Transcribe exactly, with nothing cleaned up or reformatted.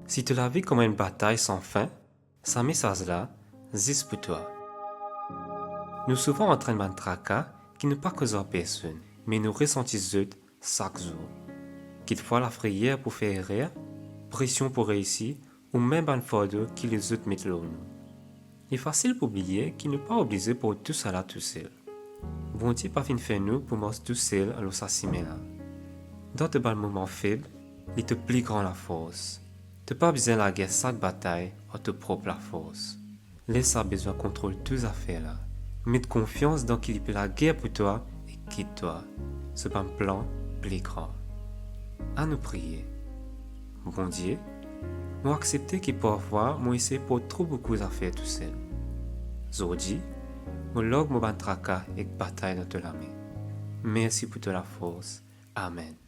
Si to lavi kouma enn batay san fin, sa mesaz la zis pou twa. Nou souvan antrinn bann traka ki nou pa koz ar personn, me nou resanti zot sak zour. Kitfwa lafreyer pou fer erer, presion pou reisi, ou mem bann fardo ki lezot met lor nou. Li fasil pou bliye ki nou pa oblize port tousala tousel. Bondie pa finn fer nou pou mars tousel lor sa sime la. Dan to bann moman feb, li to pli gran lafors. To pa bizin lager sak batay ar to prop lafors. Les sa bezwin kontrol tou zafer la. Met konfians dan ki li pe lager pou twa e kit twa. So bann plan pli gran. Anou priye. Bondie, mo aksepte ki parfwa mo esey port tro boukou zafer tousel. Zordi, mo larg mo bann traka ek batay dan to lame. Mersi pou to lafors. Amen.